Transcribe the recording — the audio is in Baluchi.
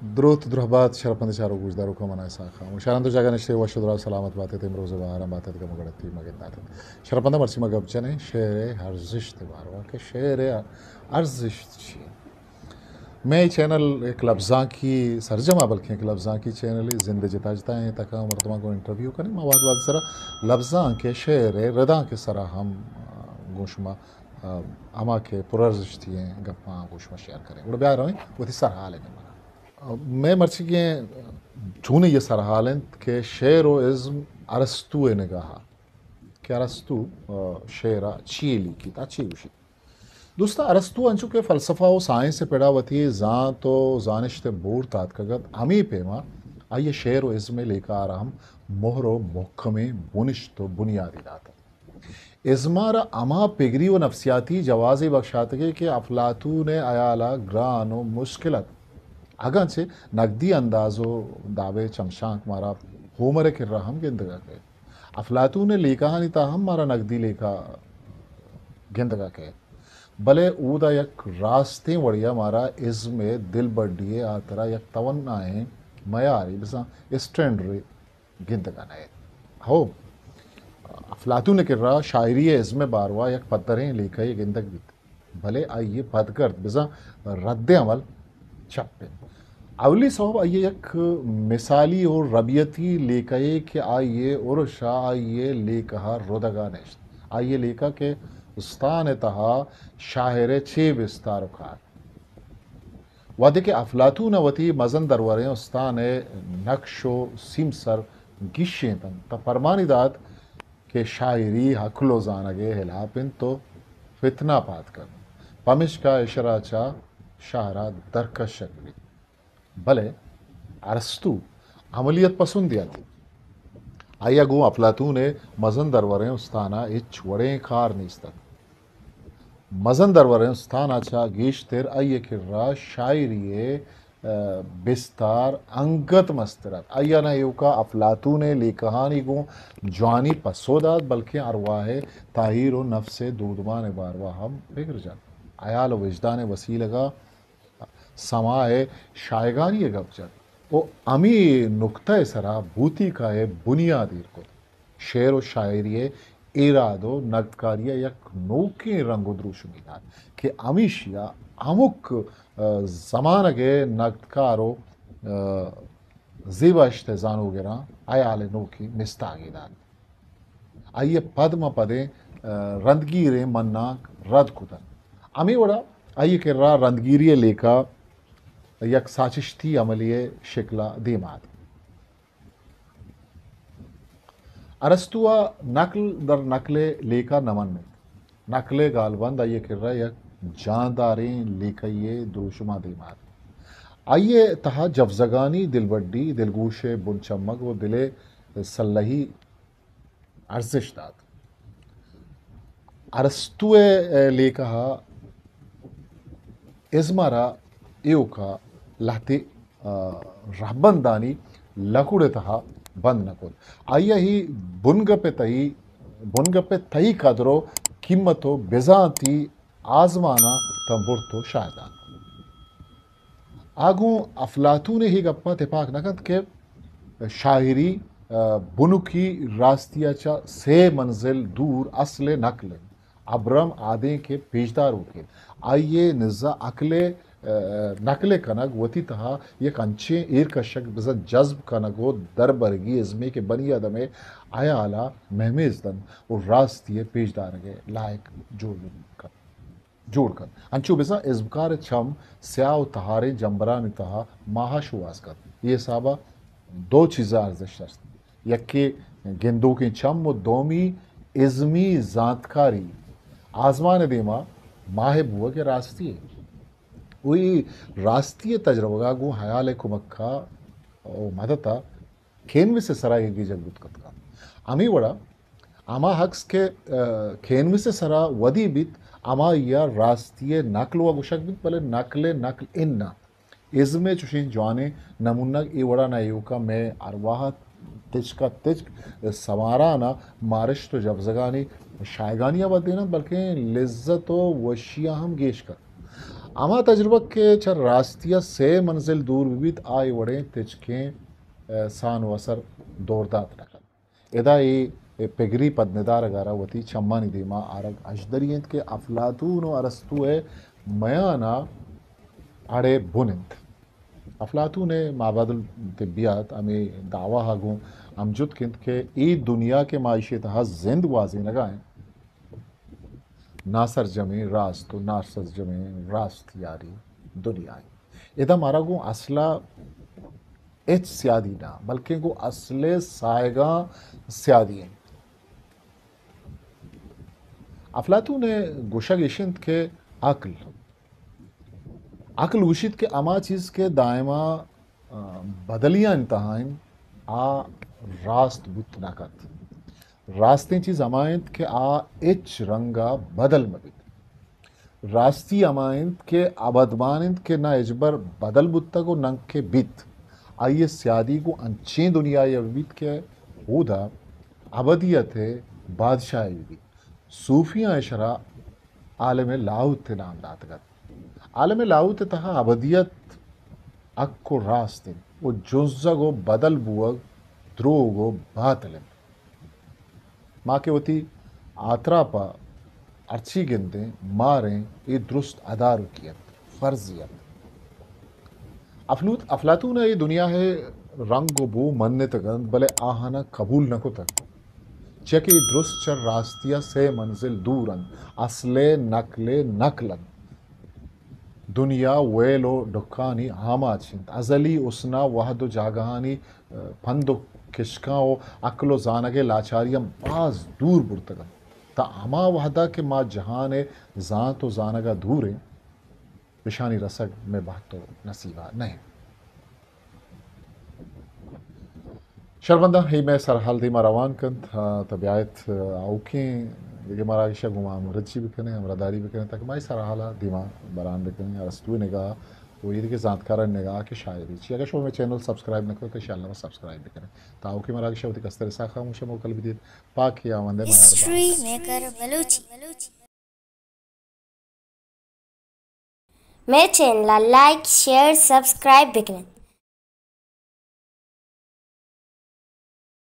دروت درہبات شرپند چاروک گوشداروکاں، من اسحاق ہاں۔ شرپند جاگہ نشتے، وش و دراہ سلامت باتت، امروز بہاران باتت، گم گڑتی مگنداتت۔ شرپند مرچی ما گپ جنیں شعر ارزشت باروا کہ شعر ارزشت چی؟ مئے چینل یک لبزانکی سرجم ء، بلکیں یک لبزانکی چینلے، زند جتا جتا ایں، تکاں مردماں گوں انٹرویو کنیں، ما وہد وہد سرا لبزانک ء شعر ء ردانک ء سرا ہم، آ، گوں شما، آ، ہما کہ پرارزشتی ایں گپاں گوں شما شیئر کنیں۔ گڑا بیا رویں وتی سرحال ء نیمگا۔ مئے مرچیگیں چونیں یہ سرحال انت کہ شعر و ازم ارسطو ء نگاہ ء کہ ارسطو، آ، شعر ء چی لیکیت، آ چی گوشیت؟ دوستاں، ارسطو انچو کہ فلسفہ و سائنس ء پڑا وتی زانت و زانشت ء بورت آتکگ ات، ہمے پیما آئی ء شعر و ازم ء لیکہ ء را ہم مہر و مہکمیں بنشت و بنیادے دات۔ ازم ء را ہما پگری و نفسیاتی جوازے بخشاتگے کہ افلاطون ء ہیال ء گران و مشکل ات، اگاں چہ نقدی انداز و داب ء چمشانک مارا ہومر ء کرا ہم گندگ ء کئیت۔ افلاطون ء لیکہانی تہا ہم مارا نقدی لیکہ گندگ ء کئیت، بلے اودا یک راستیں وڑے ء مارا ازم ء دلبڈی ء ہاترا یک توانائیں میارے، بزاں اسٹینڈرے گندگ ء نئیت۔ ہو، افلاطون ء کرا شاعری ء ازم ء باروا یک پدریں لیکہ یے گندگ بیت، بلے آئی ء پدگرد بزاں رد عمل چپ انت۔ اولی سوب آئی ء یک مثالی و ربیتی لیکہ یے کہ آئی ء ارش ء آئی ء لیکہ ء ردگ ء نشت۔ آئی ء لیکہ کہ استان ء تہا شاعر ء چے بستار و کار۔ وہدے کہ افلاطون ء وتی مزن دروریں استان ء نقش و سیمسر گیشینت انت، تہ پرمانی دات کہ شاعری عقل و زانگ ء ہلاپ انت و فتنہ پاد کنت، پمشکا اشرا چہ شہرا درکشگ بیت۔ بلے ارسطو عملیت پسندے ات۔ آئی ء گوں افلاطون ء مزن دروریں استان ء ہچ وڑیں کار نیست ات۔ مزن دروریں استان ء چہ گیشتر آئی ء کرا شاعری ء، ء، بستار انگت مستر ات۔ آئی ء نہ ایوکا افلاطون ء لیکہانی گوں جوانی پسو دات، بلکیں ارواہ ء تاہیر و نفس ء دودمان ء باروا ہم پگر جت۔ حیال و وجدان ء وسیلگ ء سما ء شایگانی ء گپ جت و ہمے نکتہ ء سرا بوتیکا ء بنیاد ایر کت۔ شعر و شاعری ء ایراد و نگدکاری ء یک نوکیں رنگ و دروشمے دات کہ ہمیشی ء ہمک، ء، زمانگ ء نگدکار و، ء، زیباشت ء زانوگراں حیال ء نوکیں مستاگے دات۔ آئی ء پد ماں پدیں، ء، رندگیریں منانک رد کتنت۔ ہمے وڑا آئی ء کرا رندگیری ء لیکہ یک ساچشتی عملے ء شکل ء دیما اتک۔ ارسطو ء نقل در نقل ء لیکہ نہ منیت۔ نقل ء گالبند آئی ء کرا یک جانداریں لیکہی ء دروشم ء دیما اتک۔ آئی ء تہا جوزگانی دلبڈی، دلگوش ء بن چمگ و دل ء سلہی ارزشت دات۔ ارسطو ء لیکہ ء ازم ء را ایوک ء لہتے، ء، رہبندانی لکوڑ ء تہا بند نہ کت۔ آئی ء ہی بنگپ ء تئی، بنگپ ء تئی قدر و قیمت و بزانتی آزمان ء تاں برت و شاہدان کت۔ آ گوں افلاطون ء اے گپ ء تپاک نہ کنت کہ شاعری، ء، بنکی راستی ء چہ سے منزل دور اصل ء نقل انت۔ ابرم آدینک ء پیشداروک انت۔ آئی ء نزا عقل ء، ء، نقل ء کنگ وتی تہا یک انچیں ایر کشگ بزاں جذب کنگ و دربرگی ازمے کہ بنی آدم ء حیال ء مہمیز دنت و راستی ء پیشدارگ ء لائق جوڑ کنت۔ جوڑ کنت۔ انچو بزاں ازمکار ء چم سیاہ و تہاریں جمبرانی تہا ماہ ء شوہاز کنت۔ اے حساب ء دو چیز ء ارزشت است۔ یکے گندوکیں چم و دومی ازمی زانتکاری۔ آزمان ء دیما ماہ ء بوگ ء راستی ء۔ و اے راستی ء تجربگ ء گوں حیال ء کمک ء و مدت ء کینوس ء سرا ایرگیجگ بوت کتگ انت۔ ہمے وڑا ہما عکس کہ، ء، کینوس ء سرا ودی بیت، ہمائی ء راستی ء نقل و گوشگ بیت، بلے نقل ء نقل اناں۔ ازم ء چوشیں جوانیں نمونگ اے وڑا نہ ایوکا مئے ارواہ ء تچک ء تچک سواران ء مارشت و جبزگانی شایگانی ء ودیناں، بلکیں لذت و وشیاں ہم گیش کنت۔ ہما تجربہ کہ چہ راستی ءَ سے منزل دور بہ بیت، آ اے وڑیں تچکیں، ءَ، سان و اثر دور دات نہ کنت۔ ادا اے، اے پگری پدندارگ ءَ را وتی چمانی دیما آرگ اژدری انت کہ افلاطون و ارسطو ءِ میان ءَ اڑ ءِ بن انت۔ افلاطون ءِ مابعد الطبیات ہمے دعوی ءَ گوں ہمجتک انت کہ اے دنیا کہ ما ایشی ءِ تہا زند گوازینگ ءَ ایں، ناسرجمیں راست و ناسرجمیں راست یاری دنیا انت۔ ادا مارا گوں اصل ءَ ہچ سیادی نہ، بلکیں گوں اصل ءِ ساہگاں سیادی انت۔ افلاطون ءِ گوشگ ایش انت کہ عقل، عقل گوشیت کہ ہما چیز کہ دائما، آ، بدلیانی تہا انت، آ راست بوت نہ کنت۔ راستیں چیز ہما انت کہ آ ہچ رنگ ءَ بدل مہ بیت۔ راستی ہما انت کہ ابدمان انت، کہ نہ ہچبر بدل بوتگ و نہ کہ بیت۔ آئی ءِ سیادی گوں انچیں دنیاے ءَ بہ بیت کہ اودا ابدیت ءِ بادشاہے بہ بیت۔ صوفیاں ایشرا عالم لاہوت ءِ نام داتگ ات۔ عالم لاہوت ءِ تہا ابدیت حق و راست انت و جنزگ و بدل بوگ دروگ و باطل انت۔ ما کہ وتی آتراپ ءَ ہرچی گندیں، ماریں، اے درست ادارکی انت، فرضی انت۔ افلوت-، افلاطون ءَ اے دنیا ءِ رنگ و بو منتگ انت، بلے آہاناں قبول نہ کتگ، چیاکہ اے درست چہ راستی ءَ سے منزل دور انت، اصل ءِ نقل ءِ نقل انت۔ دنیا ویل و ڈکھانی آماچ انت۔ ازلی حسن ءَ وہد و جاگہانی، ءَ، پند و کشکاں و عقل و زانگ ءِ لاچاریاں باز دور برتگ انت۔ تاں ہما وہد ءَ کہ ما جہان ءِ زانت و زانگ ءَ دور ایں، اشانی رسگ مئے بہت و نصیب ءَ نہ انت۔ شربنداں، اے مئے سرحال دیما روان کنت، آ، تہ بیایت، آ، آؤکیں دگہ مراگش ءَ گوں ما ہمرچی بکنیں، ہمراہداری بکنیں، تاکہ ما اے سرحال ءَ دیما بران بکنیں۔ ارسطو ءِ نگاہ و ایدگہ زانتکارانی نگاہ کہ شاعری چی۔ اگہ شما مئے چینل سبسکرائب نہ کتگ، انشاءاللہ ما سبسکرائب بکنیں۔ تہ آؤکیں مراگش ءَ وتی کستر اسحاق خاموش ءَ موکل بدیت۔ پاک اے آوندہ میار۔ History maker Balochi. مئے چینل ءَ لائک، شیئر، سبسکرائب بکنت۔